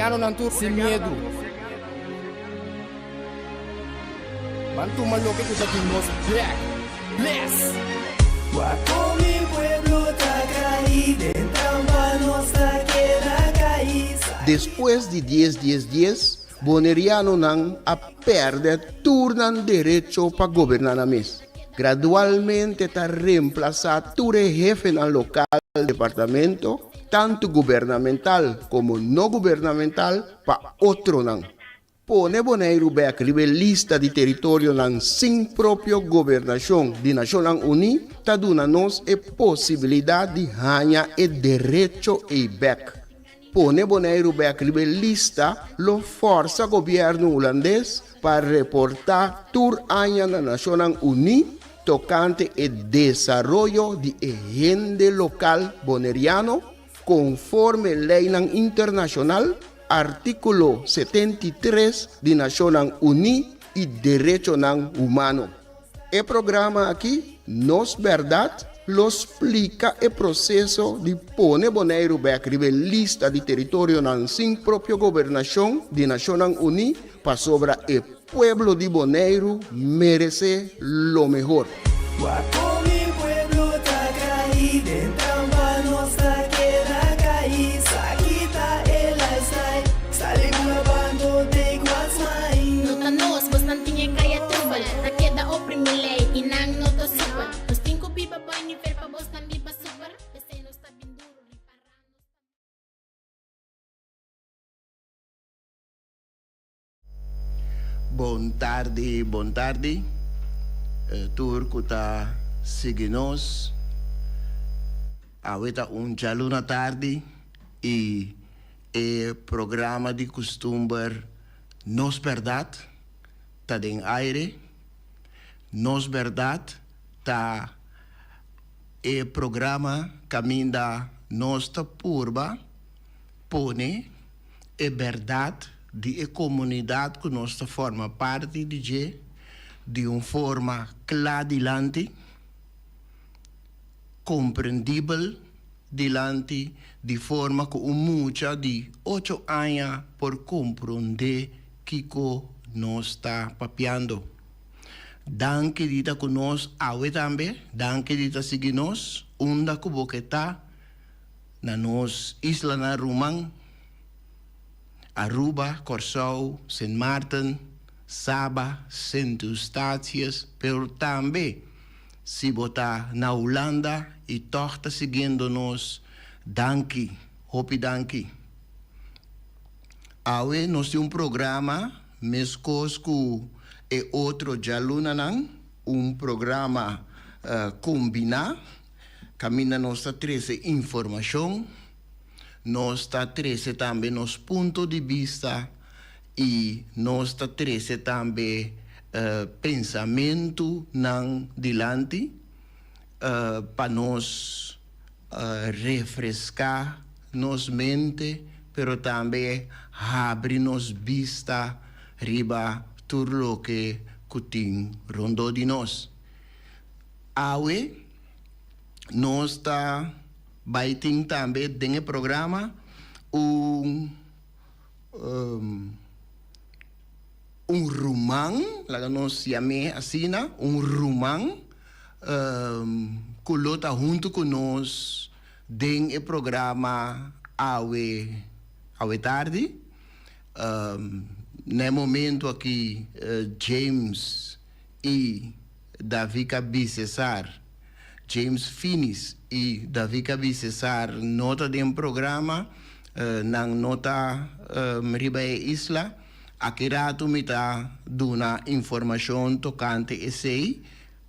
Bonerianonan tur sin miedu. Ban tuma loke ku ta di nos bek. Bless! Wak kon mi pueblo ta kai den trampa nos ta keda kai. Despues di dies dies dies, Bonerianonan a pèrdè tur nan derecho pa goberná nan mes. Gradualmente ta remplasá tur e hefenan lokal di departamento, tantu gubernamental komo no gubernamental, pa otronan. Pone Boneiru bèk riba e lista di teritorionan sin propio gobernashon di Nashonnan Uní ta duna nos e posibilidat di haña e derecho ei bèk. Pone Boneiru bèk riba e lista lo fòrsa gobièrnu hulandes pa reportá tur aña na Nashonnan Uní tokante e desaroyo di e hende lokal boneriano konforme leinan internashonal, artíkulo 73 di Nashonnan Uní i derechonan humano. E programa aki, Nos Bèrdat, lo splika e proseso di pone Boneiru bèk riba e lista di teritorionan sin propio gobernashon di Nashonnan Uní pasobra e pueblo di Boneiru meresé lo mehor. Wak kon mi pueblo ta kai den trampa nos ta keda kai sa kita e lifestyle sali bula bando take what's mine. No ta nos, bosnan tin e kaya trubel. Ta keda oprimi lei i nan no ta supel. Nos tin ku biba boi nivel pa bosnan biba super. P'esei nos ta bin duru, ripará nos ta. Bon tardi, bon tardi tur ku ta sigui nos. Awe ta un djaluna tardi i e programa di kustumber Nos Bèrdat ta den aire. Nos Bèrdat ta e programa kaminda nos ta purba pone e bèrdat di e komunidat ku nos ta forma parti di dje di un forma kla dilanti, komprendibel dilanti, di forma ku un mucha di ocho aña por komprondé kiko nos ta papiando. Danki di ta ku nos awe tambe, danki di ta sigui nos unda ku bo ke ta. Na nos islanan ruman, Aruba, Kòrsou, Sint Maarten, Saba, Sint Eustatius, pero tambe si bo ta na Hulanda i tòg ta siguiendo nos, danki, hopi danki. Awe nos tin un programa meskos ku e otro djalunanan, un programa kombiná. Kaminda nos ta trese informashon, nos ta trese tambe nos punto di bista i nos ta trese tambe pensamentunan dilanti pa nos refreská nos mente, pero tambe habri nos bista riba tur loke ku tin rondó di nos. Awe nos ta bai tin tambe den e programa un un ruman, laga nos yam'é asina, un ruman ku lo ta huntu ku nos den e programa awe awe tardi. Na e momento aki James i Davika Bisesar, James Finis i Davika Bisesar no ta den programa, nan no ta riba e isla. Aki ratu mi ta duna informashon tokante esei,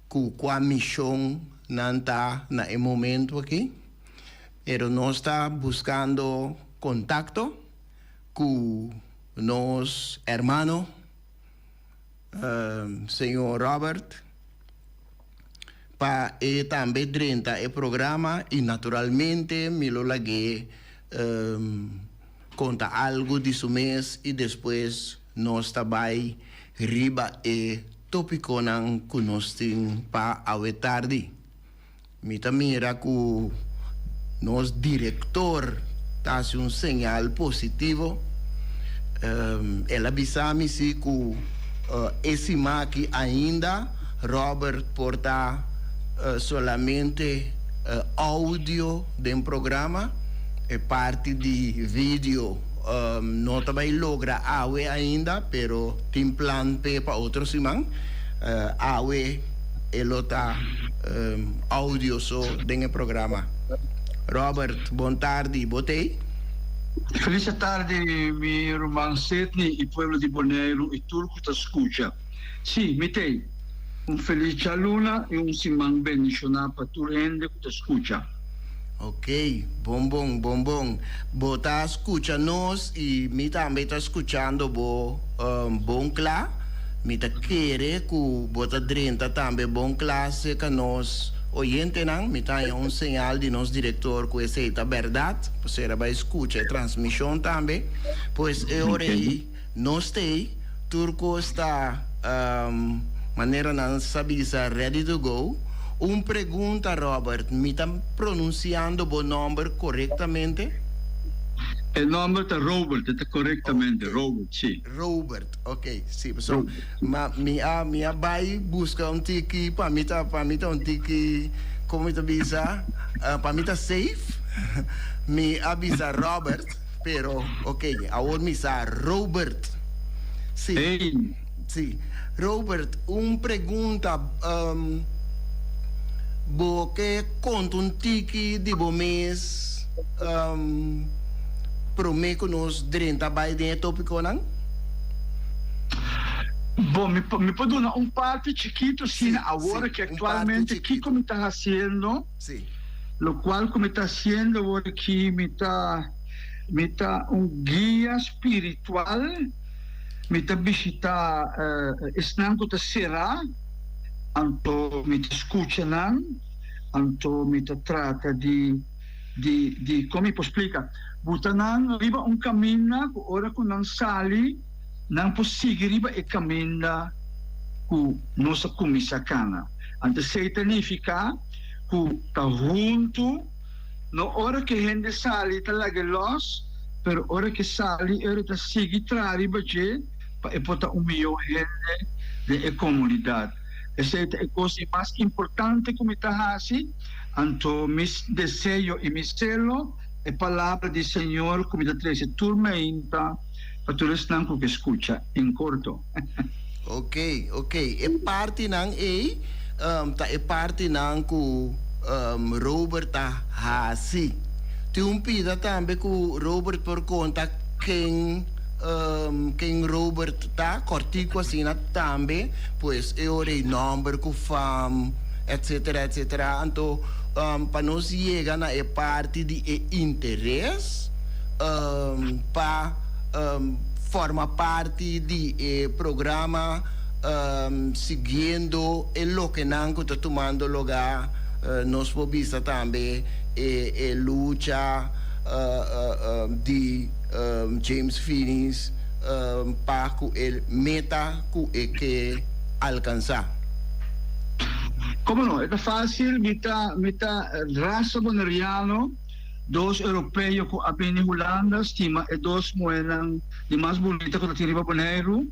ku kua mishon nan ta na e momentu aki. Pero nos ta buskando kontakto ku nos hermano. Señor Robert pa e tambe drenta e programa y naturalmente mi lo lag'é conta algo di su mes y despues nos ta bay riba e topiconan cu nos tin pa awe tardi. Mi ta mira cu nos director ta haci un señal positivo. El a bisa mi si ku e siman aki ainda Robert por ta solamente audio den programa, e parti di video no ta bai logra awe ainda, pero tin plan p'e pa otro siman. Awe e lo ta audio so den e programa. Robert, bon tardi, bo t'ei? Felis tardi mi ruman Sidney y pueblo di Boneiru y tur cu ta scucha. Si, mi t'ei. Un felis djaluna y un siman bendiciona pa tur hende cu ta scucha. Ok, bon bon, bon bon. Bo ta scucha nos y mi tambe ta scuchando bo bon cla. Mi ta kere cu bo ta drenta tambe bon cla cerca nos oyentenan. Mi ta haña un señal di nos director cu esey ta berdad. Pasobra bai scucha e transmision tambe. Pues e ora ey nos t'ey, tur cos ta manera nan sa bisa ready to go. Un pregunta Robert, mi ta pronunciando bo nomber corectamente? E nomber ta Robert, e ta corectamente, Robert, si. Robert, ok, si, pasobra ma mi a mi a bai busca un tiki pa mi ta pa mi ta un tiki como mi ta bisa pa mi ta safe mi a bisa Robert pero ok awor mi sa Robert si si Robert un pregunta bo ke konta un tiki di bo mes promé ku nos drenta bai den e tópikonan? Bon, mi mi por duna un parti chikitu asina awor aki aktualmente kiko mi ta hasiendo. Lokual ku mi ta hasiendo awor aki mi ta mi ta un guia spiritual, mi ta bishitá esnan ku ta será, anto mi ta skucha nan, anto mi ta trata di di di kon mi por splika buta nan riba un kaminda ku ora ku nan sali nan por sigui riba e kaminda ku nos a kuminsá kana. Anto esei ta nifiká ku ta huntu no ora ku e hende sali ta laga e lòs pero ora ku e sali e ora ta sigui traha riba dje pa e por ta un mihó hende den e komunidat. Esei ta e kos di mas importante ku mi ta hasi. Anto mi deseo i mi selo e palabra di Señor ku mi ta trese tur meinta pa tur esnan ku ke skucha en korto. Ok, ok. E partinan ei ta e partinan ku Robert ta hasi. Tin un pida tambe ku Robert por konta ken ken Robert ta, kòrtiku asina tambe, pues e ora ei nòmber ku fam. Etcetera etcetera anto pa nos yega na e parti di e interes pa forma parti di e programa siguiendo e lokenan ku ta tumando loga nos por bisa tambe e e lucha di James Finies pa ku e meta ku e ke alkansa. Como no? E ta facil, mi ta mi ta rasa Boneriano, dos europeo cu a bini Hulanda stima e dos muhernan di mas bunita cu ta tin riba Boneiru,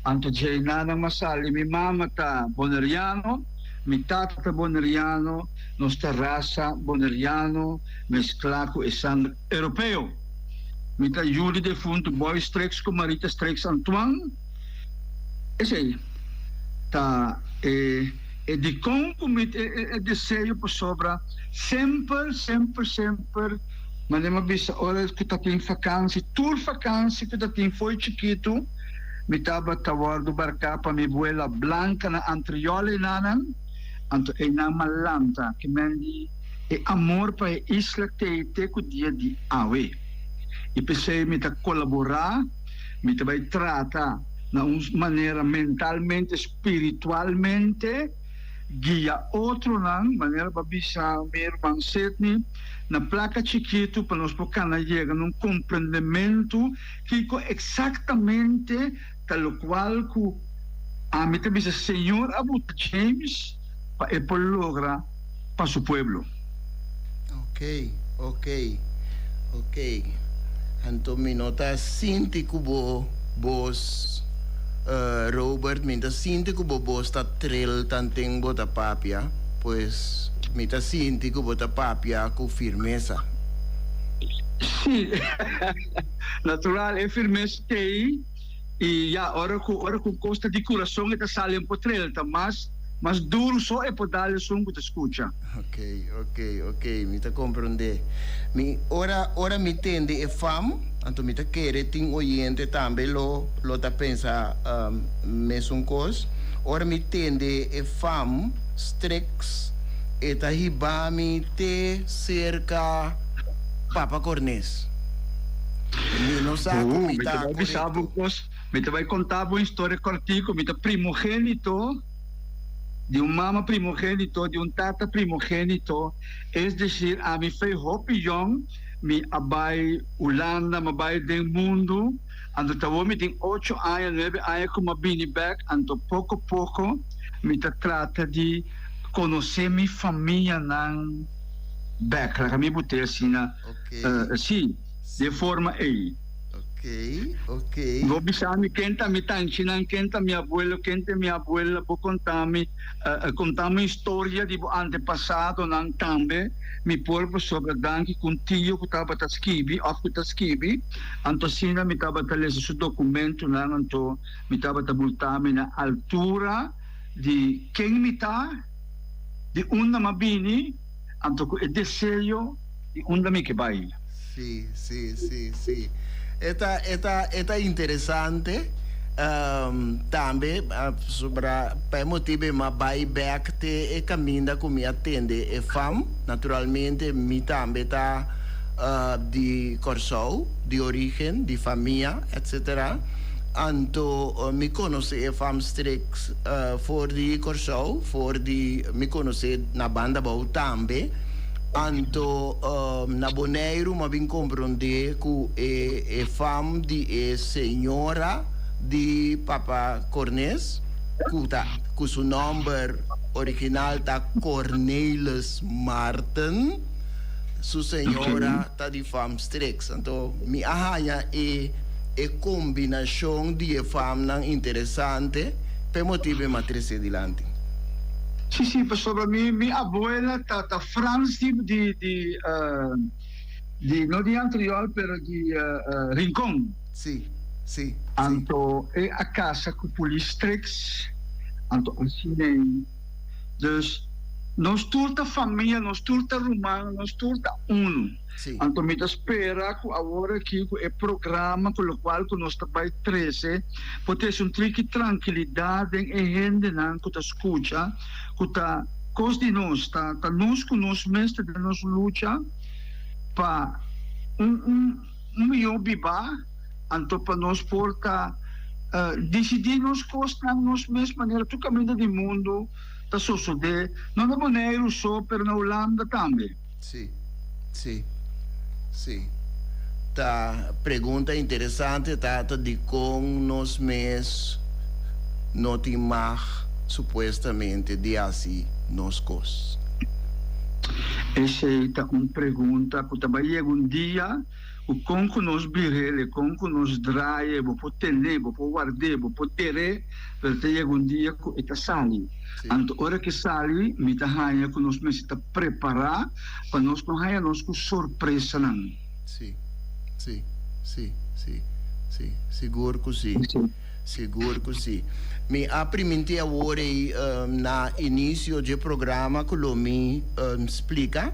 anto djey nan a sali, mi mama ta Boneriano, mi tata ta Boneriano, nos ta rasa Boneriano mezcla cu e sangre europeo. Mi ta yu di defunto Boy Streeks cu Marita Streeks Antoine. Esei ta e e dikon ku mi e deseo pasobra semper semper semper manera mi a bisa ora ku ta tin fakansi tur fakansi ku ta tin fo'i chikitu mi tabata wòrdu barká pa mi buela Blanca na Antriol einanan anto einan mi a lanta ke men di e amor pa e isla tei te ku dia di awe i p'esei mi ta kolaborá. Mi ta bai trata na un manera mentalmente, spiritualmente, guia otronan, manera bo a bisa mi ruman Sidney, na plaka chikitu pa nos por kana yega na un komprendementu kiko eksaktamente ta lokual ku ami ta bisa Señor a buta James pa e por logra pa su pueblo. Ok, ok, ok. Anto mi no ta sinti ku bo. Bos Robert mi ta sinti ku bo bos ta tril tanten bo ta papia, pues mi ta sinti ku bo ta papia ku firmesa. Sí, natural e firmesa t'ei i ya ora ku ora ku kos ta di kurason e ta sali un por tril, ta mas mas duru so e por dal esun ku ta skucha. Ok, ok, ok, mi ta komprondé. Mi ora ora mi tende e fam, anto mi ta kere tin oyente tambe lo lo ta pensa mesun kos. Ora mi tende e fam Strix e ta hiba mi te serka Papa Cornes. Mi no sa ku mi Mi ta ta bai bisa bo korekto. un kos, mi ta bai konta bo un historia kòrtiku. Mi ta primogénito di un mama primogénito, di un tata primogénito. Es desir, ami fei hopi yòn, mi a bai Hulanda, mi a bai den mundu. Anto ta awor mi tin ocho aña, nuebe aña ku mi a bini bèk, anto poko poko mi ta trata di konosé mi famianan bèk. Laga mi bot'é asina, sí, den forma ei. Bo bisa mi ken ta mi tanchinan, ken ta mi abuelo, ken ta mi abuela, bo konta mi, konta mi historia di bo antepasadonan tambe. Mi por pasobra danki ku un tio ku tabata skibi òf ku ta skibi. Anto asina mi tabata lesa su dokumentunan, anto mi tabata bulta mi na altura di ken mi ta, di unda m'a bini, anto ku e deseo di unda mi ke bai. Sí, sí, sí, sí. E ta, e ta, e ta interesante tambe pasobra pa e motibu e m'a bai bek te e kaminda ku mi a tende e fam. Naturalmente mi tambe ta di Kòrsou, di orígen, di famia, etcetera. Anto mi konosé e fam Strix for di Kòrsou, for di mi konosé na Banda Bou tambe. Anto na Boneiru m'a bin komprondé ku e e fam di e señora di Papa Cornes, ku ta ku su nòmber original ta Cornelis Maarten, su señora ta di fam Strix. Anto mi a haña e e kombinashon di e famnan interesante p'e motibu e m'a trese dilanti. Sí, sí, pasobra mi mi abuela ta ta Frans di di di di no di Antriol pero di Rincon. Sí, sí, sí. Anto e a casa cu Polis Strix, anto asina ei. Dus nos tur ta famia, nos tur ta ruman, nos tur ta uno. Sí. Anto mi ta spera cu awor aki cu e programa cu locual cu nos ta bay trece por trece un triki trankilidad den e hendenan cu ta scucha cu ta cos di nos, ta ta nos cu nos mes ta den nos lucha pa un un un miyo biba, anto pa nos por ta dicidi nos cosnan nos mes manera tur caminda di mundo ta sosode, no na Boneiru so pero na Hulanda tambe. Sí, sí, sí. Ta pregunta interesante ta ta dikon nos mes no tin mag supuestamente di hasi nos kos? Esei ta un pregunta ku ta bai yega un dia ku kon ku nos bir'el, kon ku nos draie, bo por ten'é, bo por ward'é, bo por der'é, pero ta yega un dia ku e ta sali. Anto ora ku e sali, mi ta haña ku nos mester ta prepará pa nos no haña nos ku sorpresanan. Sí, sí, sí, sí, sí, sigur ku sí, sigur ku sí. Mi a primintí awor ei na inisio dje programa ku lo mi splika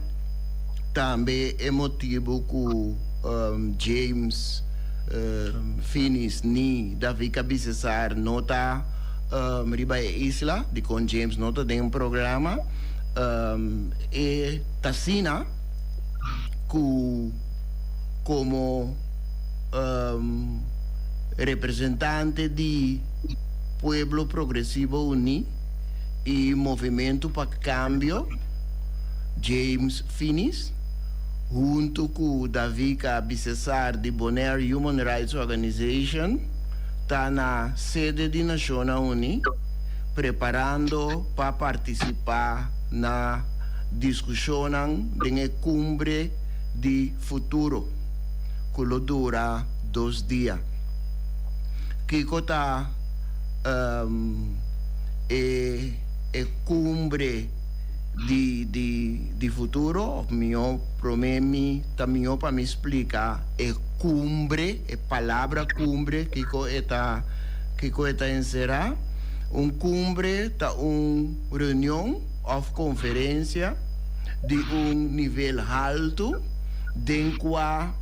tambe e motibu ku James Finis ni David Cabicesar no ta riba e isla, dikon James no ta den programa. E ta asina ku komo representante di Pueblo Progresivo Uní i Movimentu pa Kambio, James Finis, huntu ku Davika Bisesar di Bonaire Human Rights Organization ta na sede di Nashonnan Uní preparando pa partisipá na diskushonnan den e Kumbre di Futuro ku lo dura dos dia. Kiko ta e e kumbre di di di futuro? Of mihó promé mi ta mihó pa mi splika e kumbre, e palabra kumbre kiko e ta kiko e ta enserá. Un kumbre ta un reunion òf konferensia di un nivel haltu den kua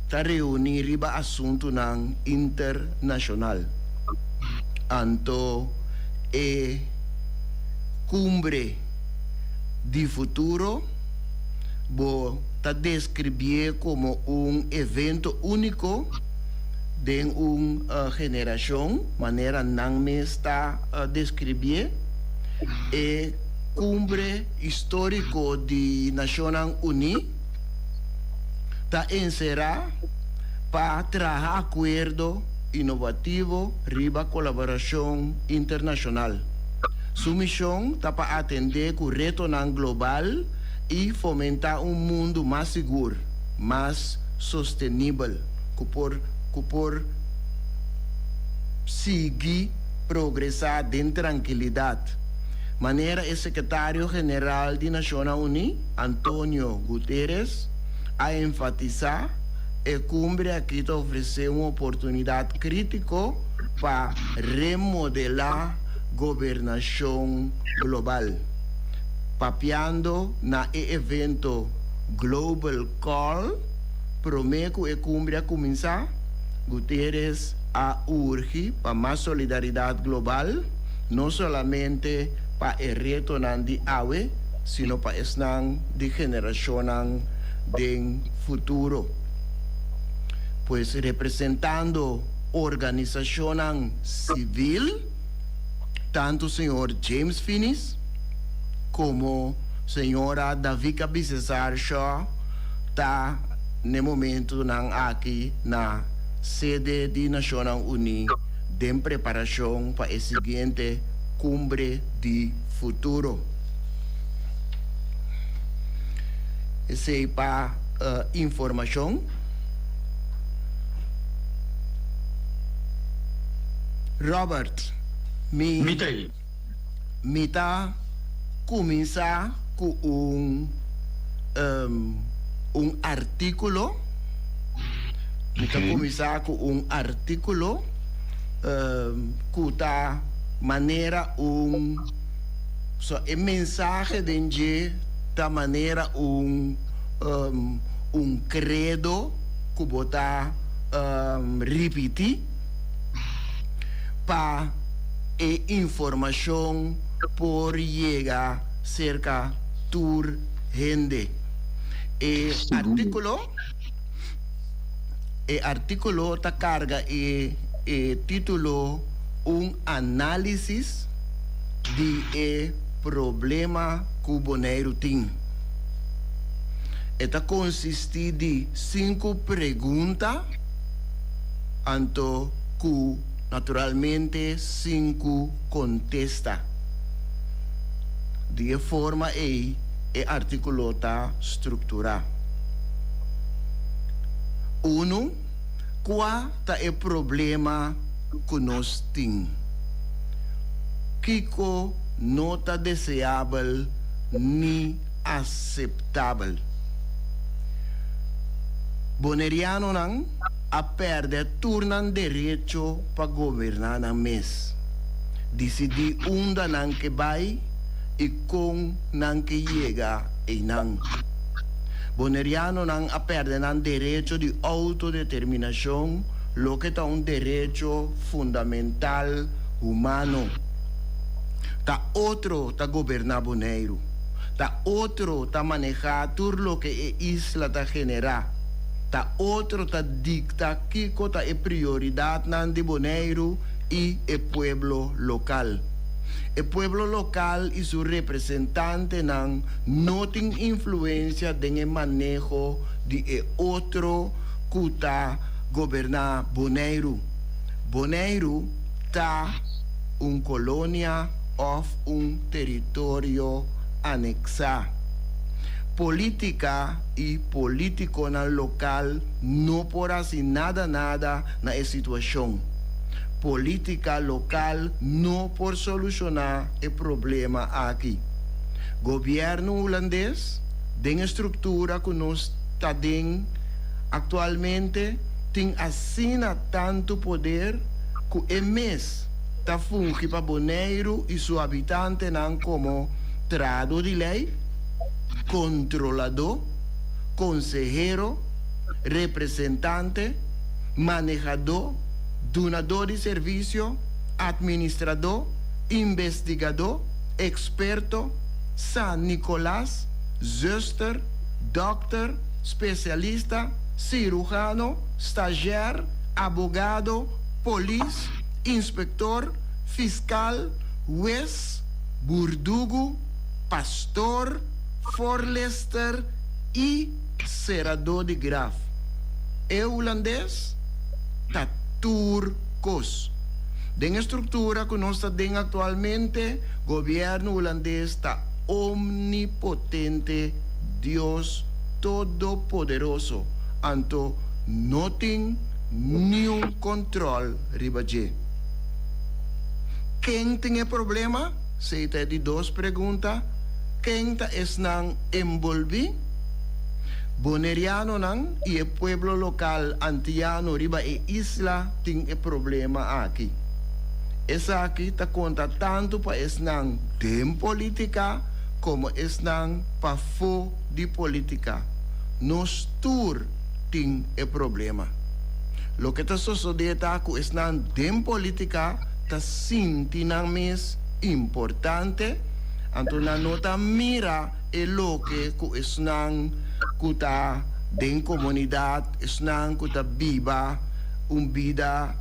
ta reuní riba asuntunan internashonal. Anto e Kumbre di Futuro bo ta deskribié komo un evento úniko den un generashon, manera nan mes ta deskribié. E Kumbre Históriko di Nashonnan Uní ta enserá pa traha akuerdo inovativo riba kolaborashon internashonal. Su mishon ta pa atendé ku retonan global i fomentá un mundu mas sigur, mas sostenibel ku por ku por sigui progresá den trankilidat. Manera e sekretario general di Nashonnan Uní, Antonio Guterres, a enfatisá, e kumbre aki ta ofresé un oportunidat krítiko pa remodelá gobernashon global. Papiando na e evento Global Call promé ku e kumbre a kuminsá, Guterres a urgi pa mas solidaridat global, no solamente pa e retonan di awe, sino pa esnan di generashonnan den futuro. Pues representando organisashonnan sivil, tantu señor James Finies komo señora Davika Bisesar Shaw ta n'e momentunan aki na sede di Nashonnan Uní den preparashon pa e siguiente Kumbre di Futuro. Esei pa informashon. Robert, mi Mi ta ei. mi ta kuminsá ku un un artíkulo. Mi ta kuminsá ku un artíkulo ku ta manera un so e mensahe den dje ta manera un un kredo ku bo ta ripití pa e informashon por yega serka tur hende. E artíkulo e artíkulo ta karga e e título Un análisis di e problema ku Boneiru tin. E ta konsistí di sinku pregunta anto ku naturalmente sinku kontesta. Di e forma ei e artíkulo ta strukturá. Unu, Kua ta e problema ku nos tin? Kiko no ta deseabel ni aseptabel? Bonerianonan a pèrdè tur nan derecho pa goberná nan mes, disidí unda nan ke bai i kon nan ke yega einan. Bonerianonan a pèrdè nan derecho di outodeterminashon, loke ta un derecho fundamental humano. Ta otro ta goberná Boneiru. Ta otro ta manehá tur loke e isla ta generá. Ta otro ta dikta kiko ta e prioridatnan di Boneiru i e pueblo lokal. E pueblo lokal i su representantenan no tin influensia den e maneho di e otro ku ta goberná Boneiru. Boneiru ta un kolonia òf un teritorio aneksá. Polítika i polítikonan lokal no por hasi nada nada na e situashon. Polítika lokal no por solushoná e problema aki. Gobièrnu hulandes, den e struktura ku nos ta den aktualmente, tin asina tantu poder ku e mes ta fungi pa Boneiru i su habitantenan komo trahadó di lei, kontroladó, konsehero, representante, manehadó, dunadó di servisio, atministradó, investigadó, eksperto, San Nikolas, zùster, dòkter, spesialista, siruhano, stazjèr, abogado, polis, inspektor, fiskal, hues, burdugu, pastor, forlester i seradó di graf. E hulandes ta tur kos. Den e struktura ku nos ta den aktualmente, gobièrnu hulandes ta omnipotente, Dios Todopoderoso, anto no tin niun kontròl riba dje. Ken tin e problema? Esei ta e di dos pregunta. Ken ta esnan enbolbí? Bonerianonan i e pueblo lokal antiano riba e isla tin e problema aki. Esaki ta konta tantu pa esnan den polítika komo esnan pafó di polítika. Nos tur tin e problema. Loke ta sosodé ta ku esnan den polítika ta sinti nan mes importante, anto nan no ta mira e loke ku esnan ku ta den komunidat, esnan ku ta biba un bida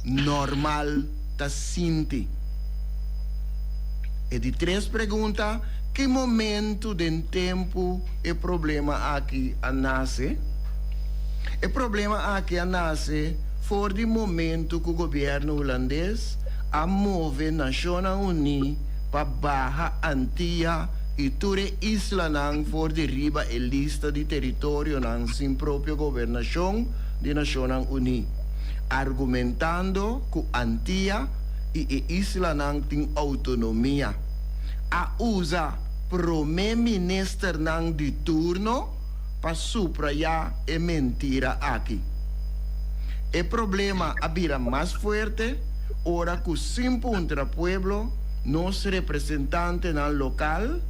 normal ta sinti. E di tres pregunta, ki momentu den tempu e problema aki a nase? E problema aki a nase for di momentu ku gobièrnu hulandes a move Nashonnan Uní pa baha Antia i tur e islanan for di riba e lista di teritorionan sin propio gobernashon di Nashonnan Uní, argumentando ku Antia i e islanan tin outonomia. A usa promé ministernan di turno pa suprayá e mentira aki. E problema a bira mas fuerte ora ku sin puntra pueblo nos representantenan lokal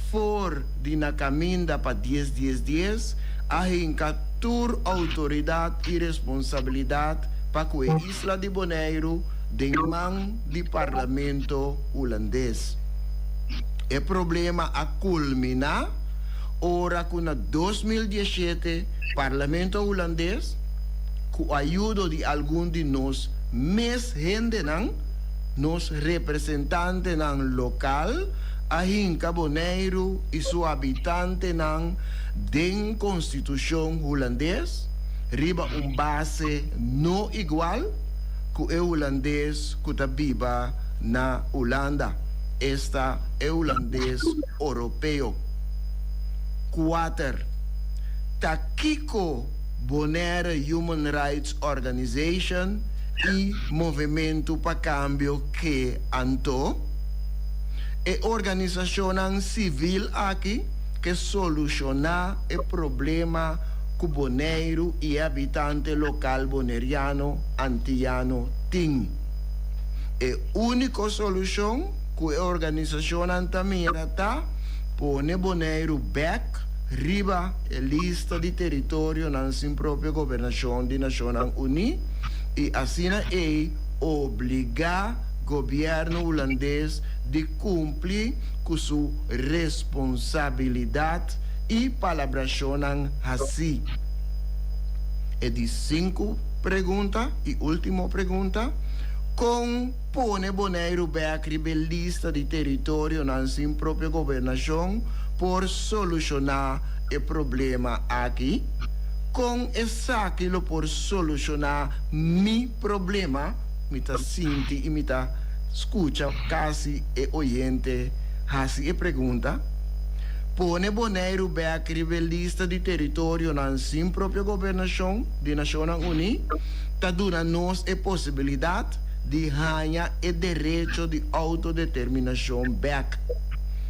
for di na kaminda pa dies dies dies a hinka tur outoridat i responsabilidat pa ku e isla di Boneiru den man di parlamento hulandes. E problema a kulminá ora ku na 2017 parlamento hulandes, ku ayudo di algun di nos mes hendenan, nos representantenan lokal, a hinka Boneiru i su habitantenan den konstitushon hulandes riba un base no igual ku e hulandes ku ta biba na Hulanda, esta e hulandes oropeo. Kuater, Ta kiko Bonaire Human Rights Organization i Movementu pa Kambio ke anto? E organisashonnan sivil aki ke solushoná e problema ku Boneiru i e habitante lokal boneriano, antiano, tin. E úniko solushon ku e organisashonnan ta mira ta pone Boneiru bèk riba e lista di teritorionan sin propio gobernashon di Nashonnan Uní i asina ei obligá gobièrnu hulandes di kumpli ku su responsabilidat i palabrashonnan hasí. E di sinku pregunta i último pregunta, Kon pone Boneiru bèk riba e lista di teritorionan sin propio gobernashon por solushoná e problema aki? Kon esaki lo por solushoná mi problema? Mi ta sinti i mi ta skucha kasi e oyente hasi e pregunta. Pone Boneiru bèk riba e lista di teritorionan sin propio gobernashon di Nashonnan Uní. ta duna nos e posibilidat di haña e derecho di outodeterminashon bèk.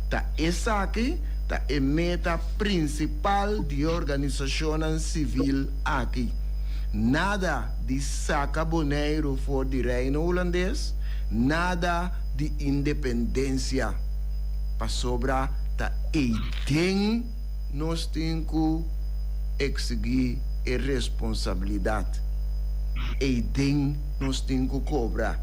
Ta esaki ta e meta prinsipal di e organisashonnan sivil aki. Nada di saka Boneiru for di Reino Hulandes, nada di independensia, pasobra ta eiden nos tin ku eksigí e responsabilidat, eiden nos tin ku kobra.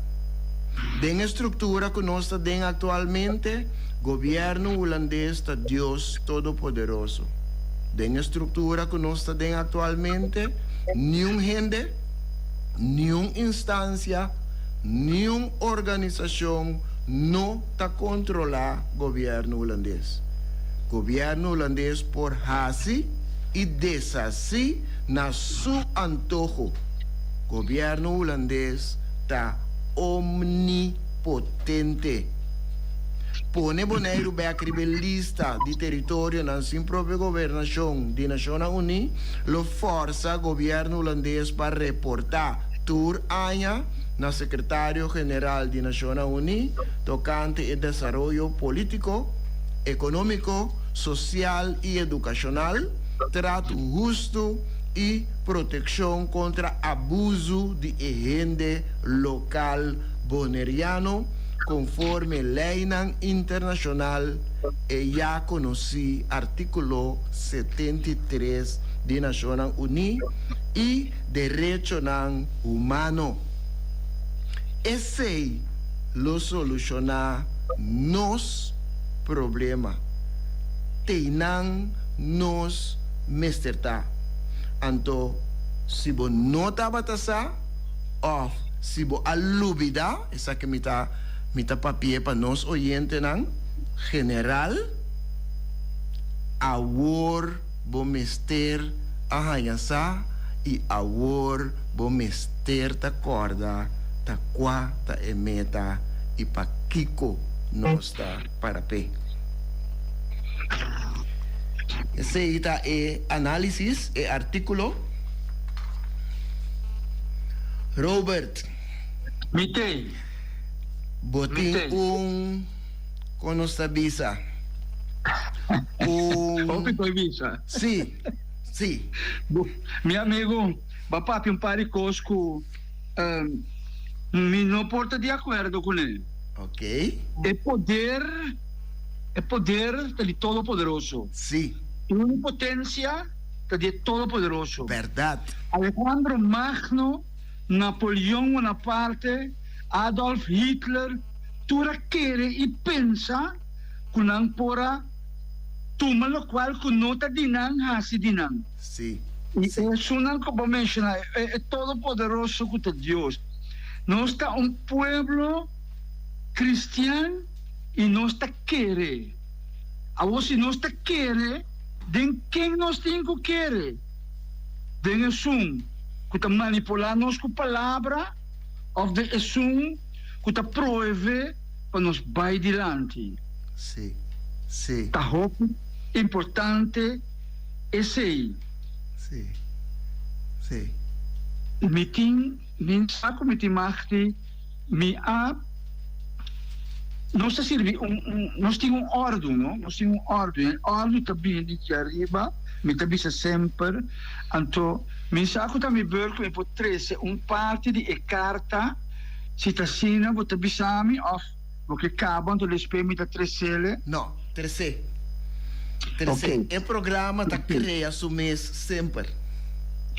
Den e struktura ku nos ta den aktualmente, gobièrnu hulandes ta Dios Todopoderoso. Den e struktura ku nos ta den aktualmente, niun hende, niun instansia, niun organisashon no ta kontrolá gobièrnu hulandes. Gobièrnu hulandes por hasi i deshasí na su antoho. Gobièrnu hulandes ta omnipotente. Pone Boneiru bèk riba e lista di teritorionan sin propio gobernashon di Nashonnan Uní lo fòrsa gobièrnu hulandes pa reportá tur aña na Sekretario General di Nashonnan Uní tokante e desaroyo polítiko, ekonómiko, sosial i edukashonal, tratu hustu i protekshon kontra abuzu di e hende lokal boneriano konforme leinan internashonal, e ya konosí Artíkulo 73 di Nashonnan Uní i derechonan humano. Esei lo solushoná nos problema. Teinan nos mester ta. Anto si bo no tabata sa òf si bo a lubidá, esaki mi ta mi ta papi'é pa nos oyentenan general, awor bo mester a haña sa i awor bo mester ta kòrda ta kua ta e meta i pakiko nos ta para p'e. Esei ta e análisis, e artíkulo. Robert. Mi t'ei. Bo Mi tin t'ei. un, kon nos ta bisa? Un. Hopi por bisa. Sí, sí. Bo, mi amigo, bo a papia un par di kos ku mi no por ta di akuerdo kuné. Ok. E poder, e poder ta di Todopoderoso. Sí. E unipotencia ta di e Todopoderoso. Berdad. Alejandro Magno, Napoleon Bonaparte, Adolf Hitler, tur a kere i pensa ku nan por a tuma lokual ku no ta di nan hasi di nan. Sí. I Sí. esunnan ku bo menshoná, e e Todopoderoso ku ta Dios. Nos ta un pueblo kristian i nos ta kere. Awor si nos ta kere, den ken nos tin ku kere? Den esun ku ta manipulá nos ku palabra òf den esun ku ta proeve pa nos bai dilanti? Sí, sí. Ta hopi importante esei. Sí, sí. Mi tin. Mi sa ku mi tin mag di mi a nos ta sirbi un un nos tin un òrdu no nos tin un òrdu i e òrdu ta bini di djariba mi ta bisa semper anto mi sa ku ta mi beur ku mi por trese un parti di e karta si ta asina bo ta bisa mi òf Bo ke kaba anto despues mi ta tresele. No, tresé. Tresé. Ok. E programa ta krea su mes semper.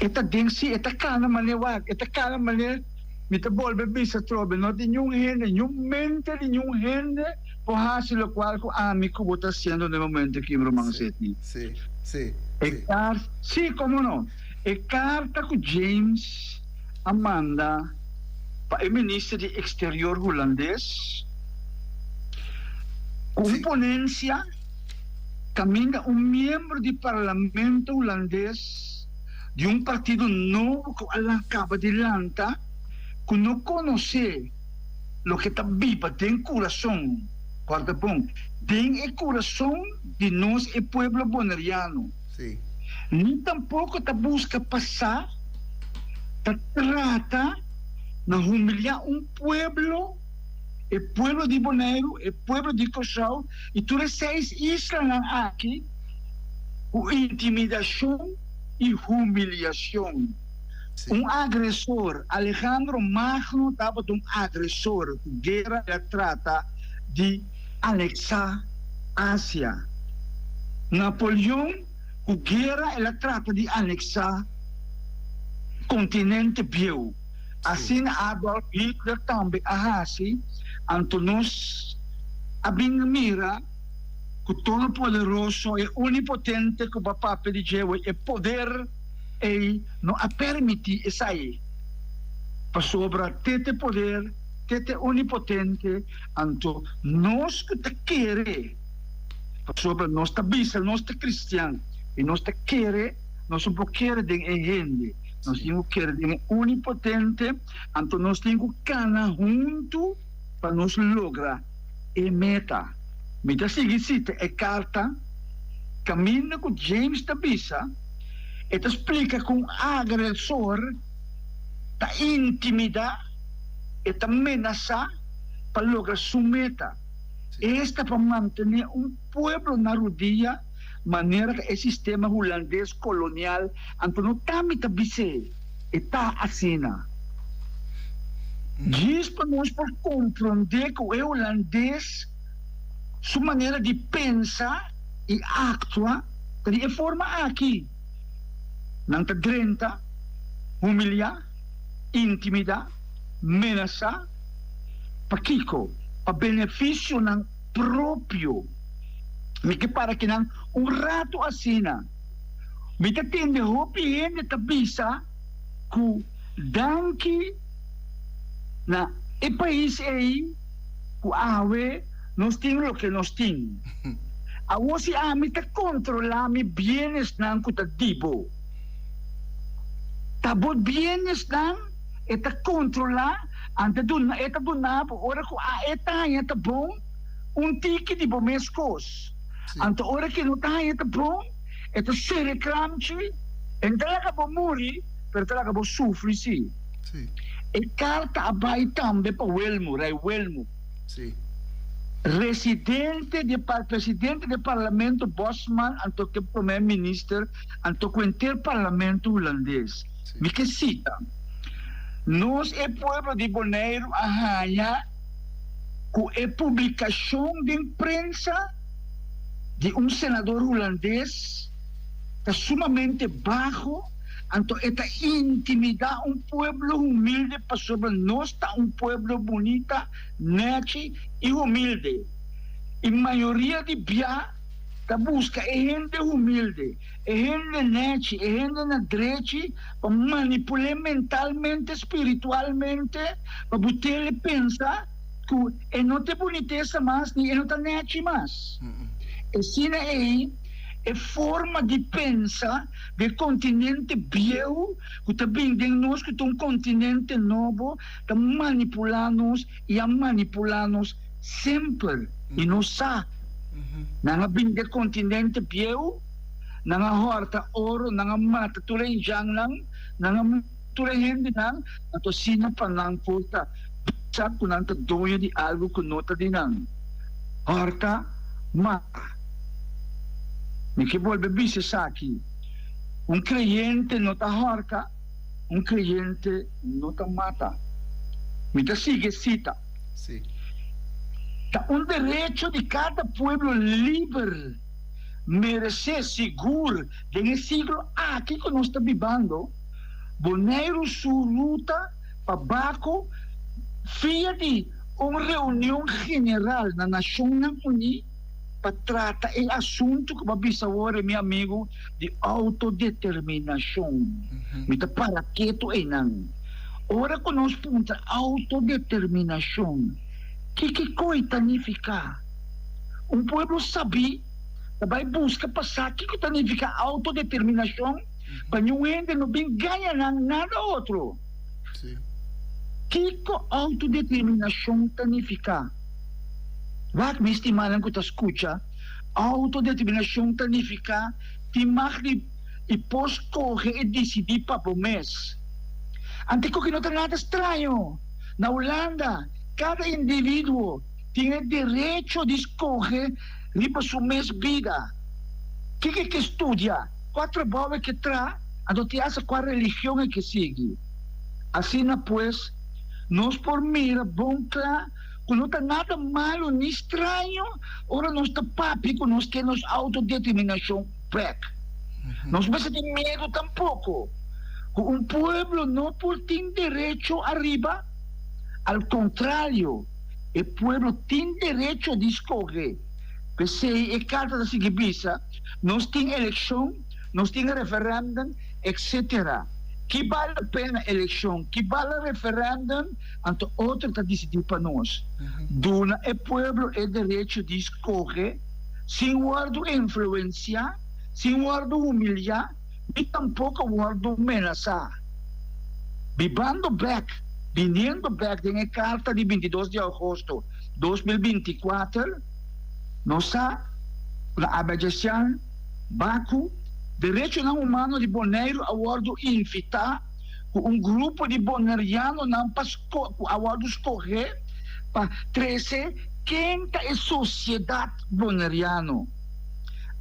E ta den si, e ta kana manera wak, e ta kana manera mi ta bolbe bisa atrobe, no tin niun hende, niun mente di niun hende por hasi lokual ku ami ku bo ta hasiendo na e momento aki, mi ruman Sí, Sidney. sí, sí, E sí. kar, sí, komo no. E karta ku James a manda. Pa e minister di Exterior Hulandes cu un ponencia caminda un miembro di parlamento Hulandes di un partido nobo cu a caba di lanta cu no conoce loke ta biba den curason, guarda bon, den e curason di nos e pueblo Boneriano, ni tampoco ta busca pa sa. Ta trata na humiliá un pueblo, e pueblo di Boneiru, e pueblo di Kòrsou i tur e seis islanan aki ku intimidashon i humiliashon. Un agresor, Alejandro Magno tabata un agresor ku guera el a trata di aneksá Asia. Napoleon ku guera el a trata di aneksá kontinente bieu. Asina Adolf Hitler tambe a hasi, anto nos a bin mira ku Todopoderoso, e Onipotente ku bo a papia di dje wei, e poder ei no a permití esei, pasobra te te poder, te te Onipotente, anto nos ku ta kere, pasobra nos ta bisa nos ta kristian i nos ta kere, nos no por kere den e hende, nos tin ku kere den e Onipotente, anto nos tin ku kana huntu pa nos logra e meta. Mi ta sigui sita e karta kaminda ku James ta bisa, e ta splika ku un agresor ta intimidá, e ta menasá pa logra su meta. Esta pa mantené un pueblo na rudia manera ta e sistema hulandes kolonial, anto no ta mi ta bis'é, e ta asina. Djis pa nos por komprondé ku e hulandes su manera di pensa i aktua ta di e forma aki, nan ta drenta, humiliá, intimidá, menasá. Pakiko? Pa benefisionan propio. Mi ke para kinan un ratu asina. Mi ta tende hopi hende ta bisa ku danki na e pais ei ku awe nos tin loke nos tin. Awor si ami ta kontrolá mi bienesnan ku ta di bo, ta bo bienesnan e ta kontrolá, ante duna e ta duna bo ora ku a e ta haña ta bon un tiki di bo mes kos. Anto ora ku e no ta haña ta bon, e ta sere kramchi, e no ta laga bo muri, pero e ta laga bo sufri si. E karta a bai tambe pa Welmo, Rei Welmo. Residente di presidente di parlamento Bosman anto ku e prome minister anto ku henter parlamento hulandes. Mi ke sita, Nos e pueblo di Boneiru a haña ku e publikashon den prensa di un senador hulandes ta sumamente baho, anto e ta intimidá un pueblo humilde pasobra nos ta un pueblo bunita, nèchi i humilde. I mayoria di bia ta buska e hende humilde, e hende nèchi, e hende na drechi pa manipul'é mentalmente, spiritualmente, pa but'el pensa ku e no ta e bunitesa mas ni e no ta nèchi mas. Asina ei e forma di pensa di e kontinente bieu ku ta bin den nos ku ta un kontinente nobo ta manipulá nos i a manipulá nos semper i nos sa. Nan a bin di e kontinente bieu, nan a hòrta oro, nan a mata tur e injannan, nan a mata tur e hendenan, anto asina pa nan por ta bisa ku nan ta doño di algu ku no ta di nan. Hòrta, mata. Mi ke bolbe bisa esaki, un kreyente no ta hòrta, un kreyente no ta mata. Mi ta sigui e sita. Ta un derecho di kada pueblo liber meresé sigur den e siglo aki ku nos ta bibando, Boneiru su ruta pa Baku via di un reunion general na Nashonnan Uní pa trata e asuntu ku bo a bisa awor mi amigu di outodeterminashon. Mi ta para ketu einan. Ora ku nos puntra outodeterminashon, kiko koi ta nifiká? Un pueblo sabí ta bai buska pa sa kiko ta nifiká outodeterminashon pa niun hende no bin gaña nan nada otro. Kiko outodeterminashon ta nifiká? Wak, mi stimánan ku ta skucha, outodeterminashon ta nifiká tin mag di i por skohe i disidí pa bo mes. Anto ku no ta nada straño. Na Hulanda, kada individuo tin e derecho di skohe riba su mes bida. Kiko e ke studia, kua trabou e ke traha, anto tin asta kua religion e ke sigui. Asina pues, nos por mira bon kla ku no ta nada malu ni straño ora nos ta papia ku nos ke nos outodeterminashon bèk. Nos mester tin miedu tampoko ku un pueblo no por tin derecho ariba, al kontrario, e pueblo tin derecho di skohe. P'esei e karta ta sigui bisa, Nos tin elekshon, nos tin referèndum, etcetera. Ki bal la pena elekshon, ki bal la referèndum, anto otro ta disidí pa nos. Duna e pueblo e derecho di skohe sin wòrdu influensiá, sin wòrdu humiliá, ni tampoko wòrdu menasá. Bibando bèk, biniendo bèk den e karta di 22 di agosto 2024, nos sa ku na Azerbaijan, Baku, derechonan humano di Boneiru a wòrdu invitá ku un grupo di bonerianonan pa ku a wòrdu skohé pa trese ken ta e sosiedat boneriano.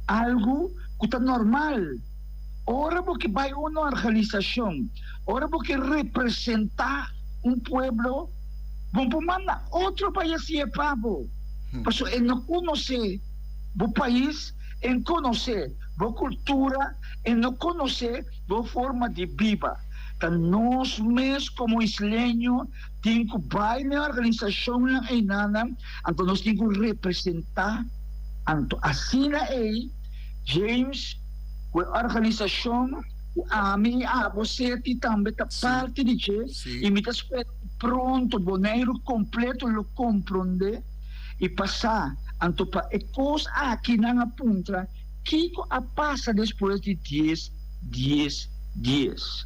Algu ku ta normal. Ora bo ke bai un organisashon, ora bo ke representá un pueblo, bo por manda otro bai hasié pa bo, pasobra e no konosé bo pais, e no konosé bo kultura, e no konosé bo forma di biba. Ta nos mes komo isleño tin ku bai na e organisashonnan einanan, anto nos tin ku representá. Anto asina ei James ku e organisashon ku ami i abo Seti tambe ta parti di dje i mi ta spera ku pronto Boneiru kompleto lo komprondé i pasá. Anto pa e kos aki nan a puntra kiko a pasa despues di dies dies dies.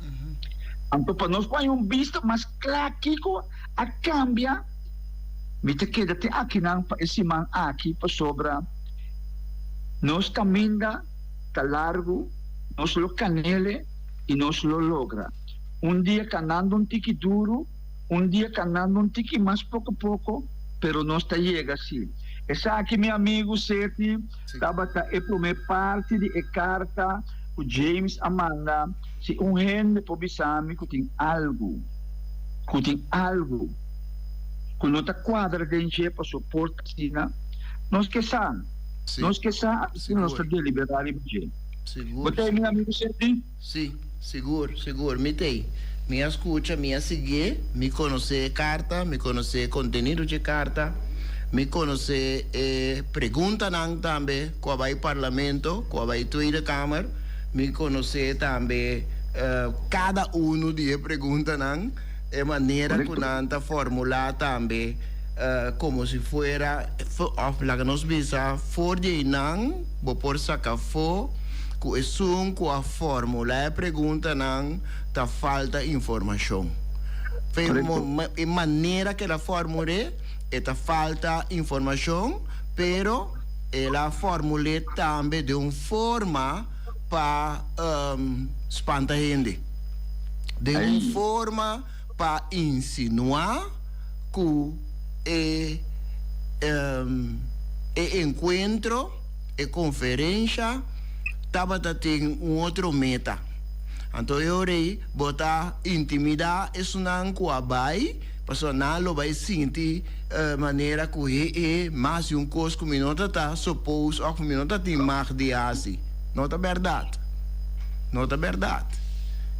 Anto pa nos por haña un bista mas kla kiko a kambia, mi ta keda te akinan pa e siman aki pasobra nos kaminda ta largu, nos lo kanele i nos lo logra. Un dia kanando un tiki duru, un dia kanando un tiki mas poko poko, pero nos ta yega si. Esaki mi amigu Seti tabata e promé parti di e karta ku James a manda. Si un hende por bisa mi ku tin algu, ku tin algu ku no ta kuadra den dje pasobra por ta asina, nos ke sa. Nos ke sa, asina nos ta deliberá riba dje. Bo ta mi amigu Seti? Sí, sigur, sigur. Mi t'ei. Mi a skucha, mi a siguié, mi konosé e karta, mi konosé e kontenido dje karta, mi konosé e preguntanan tambe ku a bai Parlamento, ku a bai Tweede Kamer, mi konosé tambe kada unu di e preguntanan, e manera ku nan ta formulá tambe komo si fuera, òf laga nos bisa for di einan bo por saka afó ku esun ku a formulá e preguntanan ta falta informashon. E manera ku el a formul'é e ta falta informashon, pero el a formul'é tambe den un forma pa spanta hende, den un forma pa insinuá ku e e enkuentro, e konferensha tabata tin un otro meta. Anto e ora ei bo ta intimidá esunnan ku a bai, pasobra nan lo bai sinti manera ku he e mas di un kos ku mi no ta ta suppose òf ku mi no ta tin mag di hasi. No ta bèrdat. No ta bèrdat.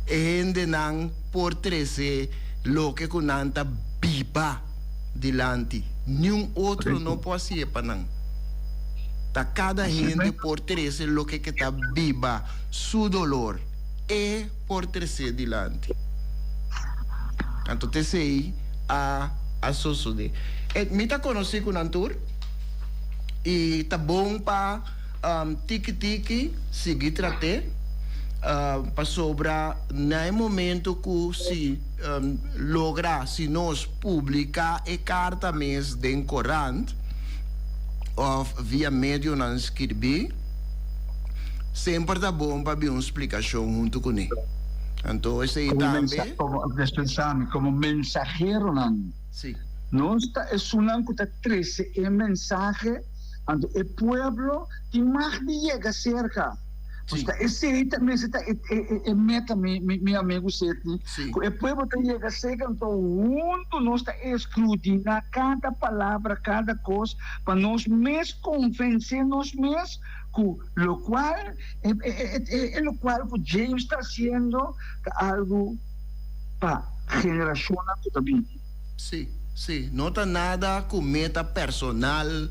E hendenan por trese loke ku nan ta biba dilanti. Niun otro no por hasié pa nan. Ta kada hende por trese loke ke ta biba, su dolor, e por tresé dilanti. Anto t'esei a a sosodé. E mi ta konosí ku nan tur i ta bon pa tiki tiki sigui trat'é, pasobra na e momento ku si logra, si nos publiká e karta mes den korant òf via medionan skirbí, semper ta bon pa bin un splikashon huntu kuné. Anto esei Komo tambe. Komo, dispensá mi, komo mensaheronan. Sí. Nos ta esunnan ku ta trese e mensahe, anto e pueblo tin mag di yega serka. Sí. Pues ta esei ta mester ta e e e meta mi mi mi amigu Sidney, Sí. ku e pueblo ta yega serka anto huntu nos ta eskrutiná kada palabra, kada kos pa nos mes konvensé nos mes ku lokual e e e e lokual ku James ta hasiendo ta algu pa generashonnan ku ta bini. Sí, sí. No ta nada ku meta personal,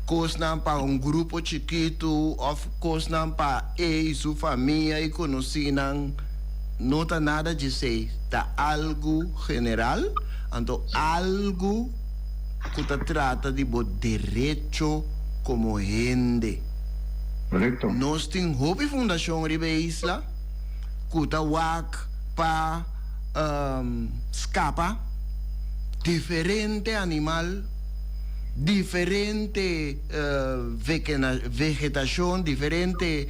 kosnan pa un grupo chikitu òf kosnan pa e i su famia i konosínan. No ta nada djesei. Ta algu general, anto algu ku ta trata di bo derecho komo hende. Korekto. Nos tin hopi fundashon riba e isla ku ta wak pa skapa diferente animal, diferente vegetashon, diferente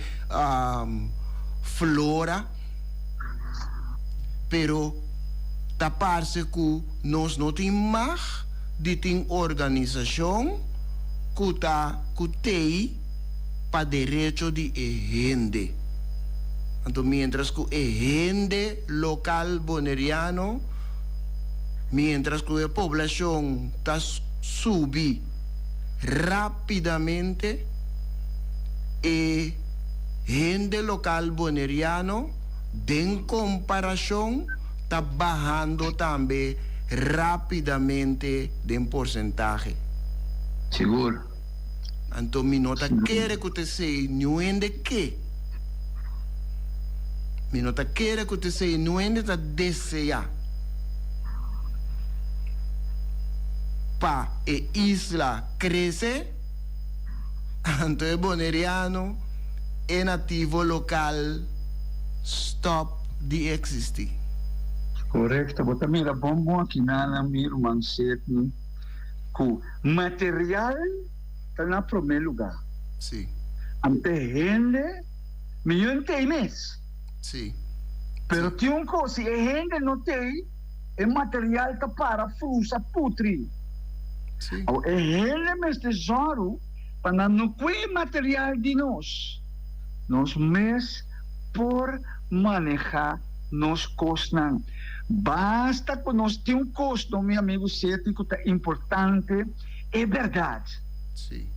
flora, pero ta parse ku nos no tin mag di tin organisashon ku ta ku tei pa derecho di e hende. Anto mientras ku e hende lokal boneriano, mientras ku e poblashon ta subi rápidamente, e hende lokal boneriano den komparashon ta bahando tambe rápidamente den porsentahe. Sigur. Anto mi no ta kere ku ta esei niun hende ke. Mi no ta kere ku ta esei niun hende ta deseá pa e isla krese, anto e boneriano, e nativo lokal stòp di eksistí. Korekto, bo ta mira bon bon aki nan mi ruman Sidney. Ku material ta na promé lugá. Sí. Ante hende mihó n tei mes. Sí. Pero tin un kos, si e hende no tei, e material ta para frusa, putri. Sí. Awor e hende mester zòru pa nan no kue e material di nos. Nos mes por manehá nos kosnan. Basta ku nos tin un kos, no, mi amigu Seti, ku ta importante, e bèrdat. Sí.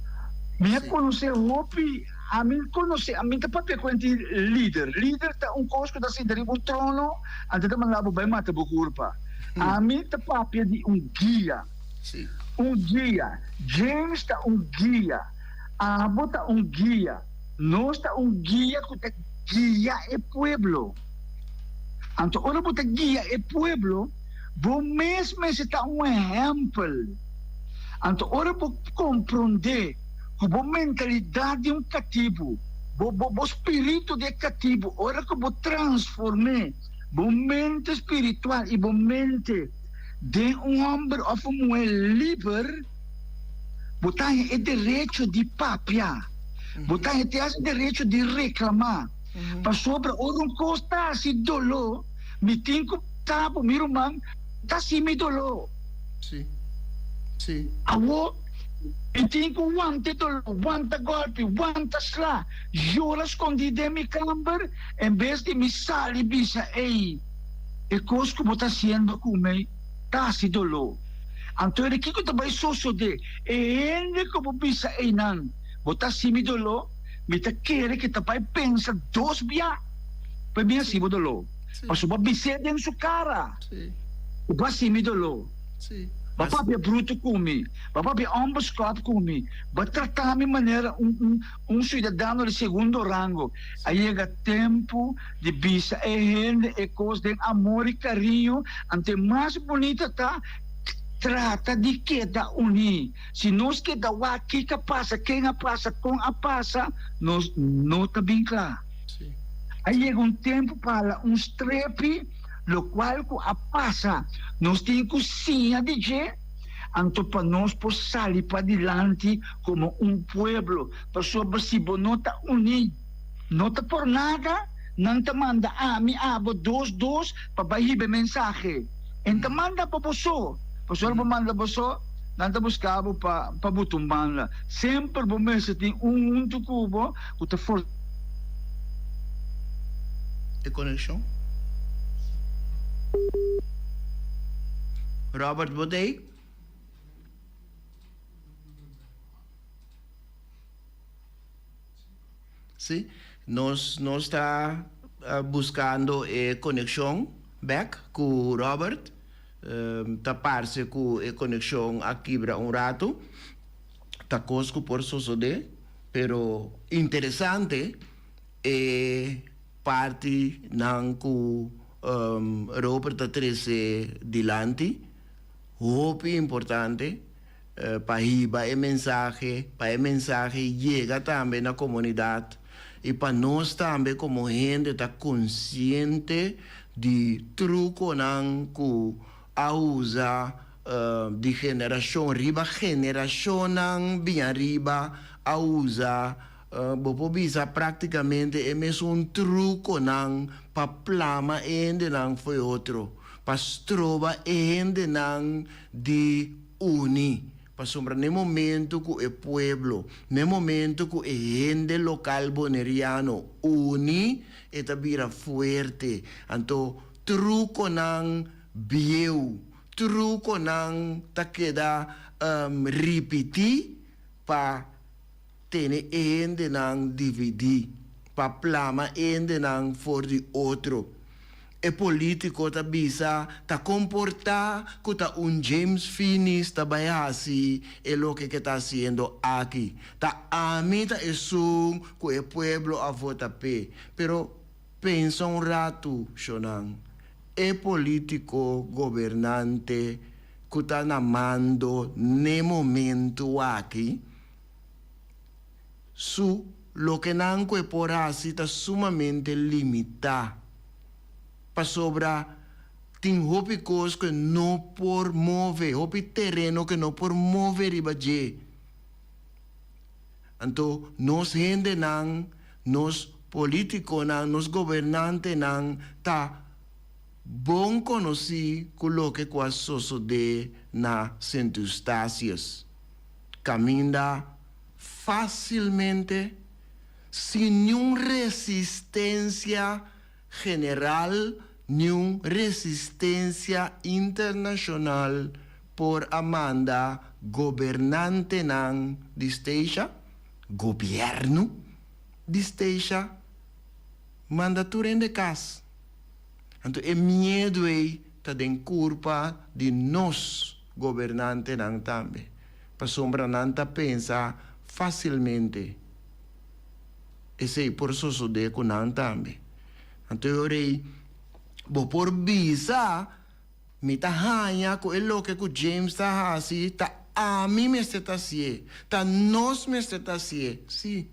Mi a Sí. konosé hopi, ami konosé, ami ta papia ku hende lider. Lider ta un kos ku ta sinta riba un trono, anto ta manda bo bai mata bo kurpa. Ami ta papia di un guia. Sí. Un guia. James ta un guia. Abo ta un guia. Nos ta un guia ku ta guia e pueblo. Anto ora bo ta guia e pueblo, bo mes mester ta un ehèmpel. Anto ora bo komprondé ku bo mentalidat di un katibu, bo bo bo spiritu di e katibu, ora ku bo transform'é bo mente spiritual i bo mente den un hòmber òf un muhé liber, bo ta haña e derecho di papia, bo ta haña te hasta e derecho di reklamá. Pasobra ora un kos ta hasi doló, mi tin ku ta bo mi ruman ta hasi mi doló. Sí. Sí. Awor, mi tin ku wanta e doló, wanta gòlpi, wanta sla, yora skondí den mi kamber, en bes di mi sali bisa, Ey, e kos ku bo ta hasiendo ku mi ta hasi doló. Anto e kiko ta bai sosodé? E hende ku bo bisa eynan, Bo ta hasi mi doló, Mi ta kere ke ta bai pensa dos bia pa e bin hasi bo doló. Pasobra bo a bis'é den su kara ku bo hasi mi doló. Bo a papia brutu ku mi, bo a papia ònbeskòp ku mi, bo a tratá mi manera un un siudadano di segundo rango. A yega tempu di bisa e hende e kos den amor i kariño, anto e mas bunita ta trata di keda uní. Si nos keda wak kiko a pasa, ken a pasa, kon a pasa, nos no ta bin kla. A yega un tempu pa hala un strepi lokual ku a pasa. Nos tin ku siña di dje, anto pa nos por sali padilanti komo un pueblo. Pasobra si bo no ta uní, no ta por nada. Nan ta manda ami, abo, dos dos pa bai hiba e mensahe. E n'ta manda pa bo so, pasobra bo manda bo so, nan ta buska bo pa pa buta un banda. Semper bo mester tin un huntu ku bo ku ta for. E konekshon. Robert bo ta ei? Sí, nos nos ta buscando e conexion bek cu Robert. Ta parce cu e conexion a kibra un rato. Ta cos cu por sosode, pero interesante e partinan cu Robert ta trece dilanti. Hopi importante. Pa hiba e mensahe, pa e mensahe yega tambe na komunidat i pa nos tambe komo hende ta konsiente di trukonan ku a usa di generashon riba generashonnan bin ariba a usa, bo por bisa praktikamente e mesun trukonan pa plama e hendenan fo'i otro, pa stroba e hendenan di uni, pasobra n'e momento ku e pueblo, n'e momento ku e hende lokal boneriano uni, e ta bira fuerte. Anto trukonan bieu, trukonan ta keda ripití pa tene e hendenan dividí, pa plama e hendenan for di otro. E polítiko ta bisa ta komportá ku ta un James Finies ta bai hasi e loke ke ta hasiendo aki. Ta ami ta esun ku e pueblo a vota p'e. Pero pensa un ratu, shonnan, e polítiko gobernante ku ta na mando n'e momentu aki, Su lokenan ku e por hasi ta sumamente limitá, pasobra tin hopi kos ku e no por move, hopi tereno ku e no por move riba dje. Anto nos hendenan, nos polítikonan, nos gobernantenan ta bon konosí ku loke ku a sosodé na Sint Eustatius. Kaminda fásilmente, sin niun resistensia general, niun resistensia internashonal por a manda gobernantenan di Statia, gobièrnu di Statia, manda tur hende kas. Anto e miedu ei ta den kurpa di nos gobernantenan tambe, pasobra nan ta pensa fásilmente esei por sosodé ku nan tambe. Anto e ora ei bo por bisa, Mi ta haña ku e loke ku James ta hasi ta ami mester ta hasié, ta nos mester ta hasié. Sí,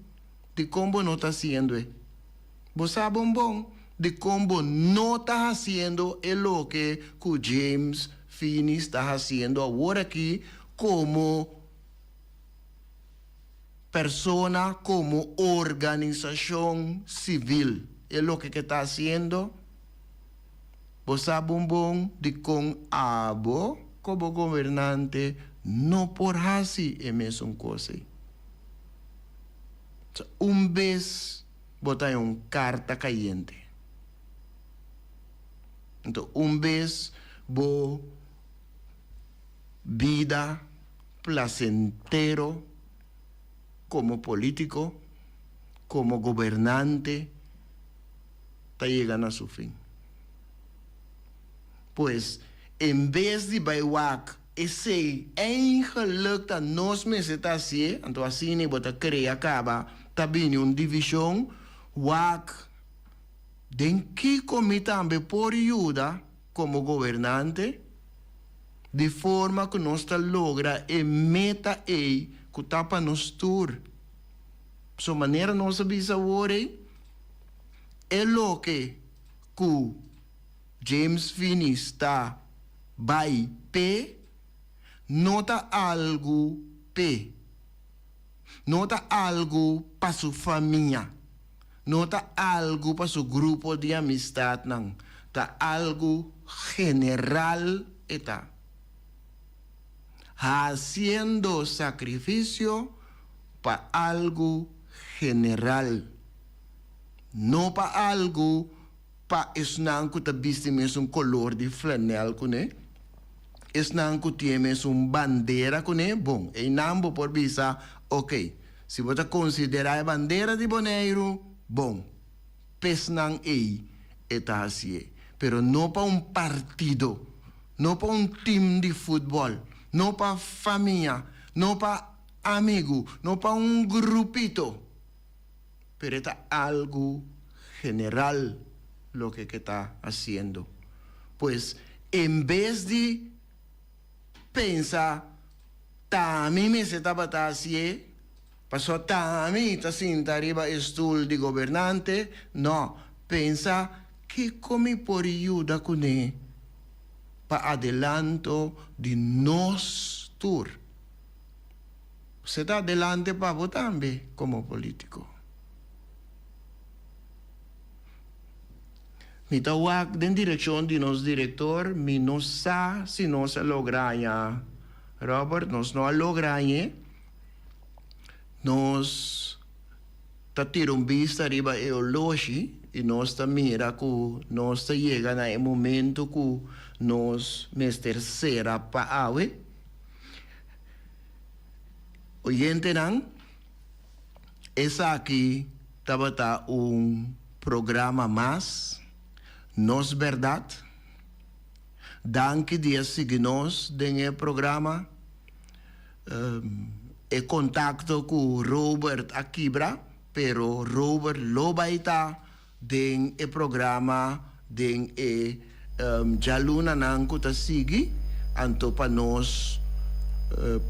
dikon bo no ta hasiendo e? Bo sa bon bon dikon bo no ta hasiendo e loke ku James Finies ta hasiendo awor aki komo persona, komo organisashon sivil. E loke ke ta hasiendo, bo sa bon bon dikon abo komo gobernante no por hasi e mesun kos ei. Un bes bo ta haña un karta kayente. Anto un bes bo bida placentero komo polítiko, komo gobernante ta yega na su fin. Pues, en bes di bai wak esei eigenlik ta nos mester ta hasié, anto asina bo ta krea kaba ta bini un divishon, wak Den kiko mi tambe por yuda komo gobernante? Di forma ku nos ta logra e meta ei ku ta pa nos tur. So manera nos a bisa awor ei, e loke ku James Finies ta bai p'e no ta algu p'e, no ta algu pa su famia. No ta algu pa su grupo di amistatnan, ta algu general e ta. Hasiendo sakrifisio pa algu general, no pa algu pa esnan ku ta bisti mesun kolor di flanèl kuné, esnan ku tin e mesun bandera kuné, bon, einan bo por bisa, oke, si bo ta konsiderá e bandera di Boneiru, bon, p'esnan ei e ta hasié, pero no pa un partido, no pa un tim di futbòl, no pa famia, no pa amigu, no pa un grupito. Pero e ta algu general loke ke ta hasiendo. Pues, en bes di pensa ta ami mester tabata hasié, pasobra ta ami ta sinta riba e stul di gobernante, no, pensa kiko mi por yuda kuné pa adelanto di nos tur. Se ta adelante pa bo tambe komo politiko. Mi ta wak den direkshon di nos direktor, mi no sa si nos a logra haña Robert, nos no a logra hañ'é. Nos ta tira un bista riba e oloshi i nos ta mira ku nos ta yega na e momento ku nos mester sera pa awe. Oyentenan, esaki tabata un programa mas, Nos Berdad. Danki di a sigui nos den e programa. E kontakto ku Robert a kibra, pero Robert lo bai ta Den e programa den e djalunanan ku ta sigui, anto pa nos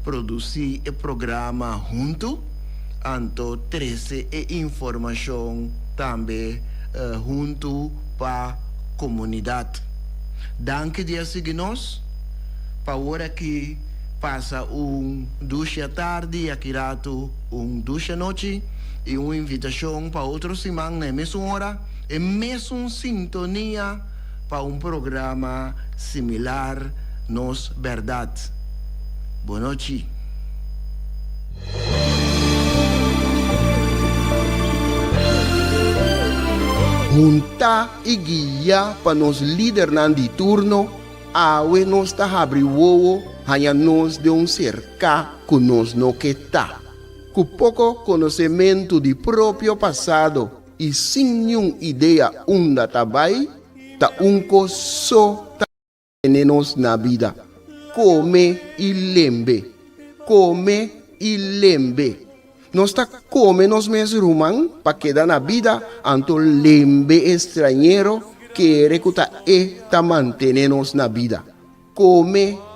produsí e programa huntu, anto trese e informashon tambe huntu pa komunidat. Danki di a sigui nos. Pa awor aki pasa un dushi atardi i aki ratu un dushi anochi. I un invitashon pa otro siman na e mesun ora, e mesun sintonia pa un programa similar Nos Bèrdat. Bonochi. Huntá i guiá pa nos lidernan di turno, awe nos ta habri wowo haña nos den un serká ku nos no ke ta. Ku poko konosementu di propio pasado i sin niun idea unda ta bai, ta un kos so ta tene nos na bida, kome i lembe, kome i lembe. Nos ta kome nos mes ruman pa keda na bida, anto lembe e strañero kere ku ta e ta mantene nos na bida. Kome.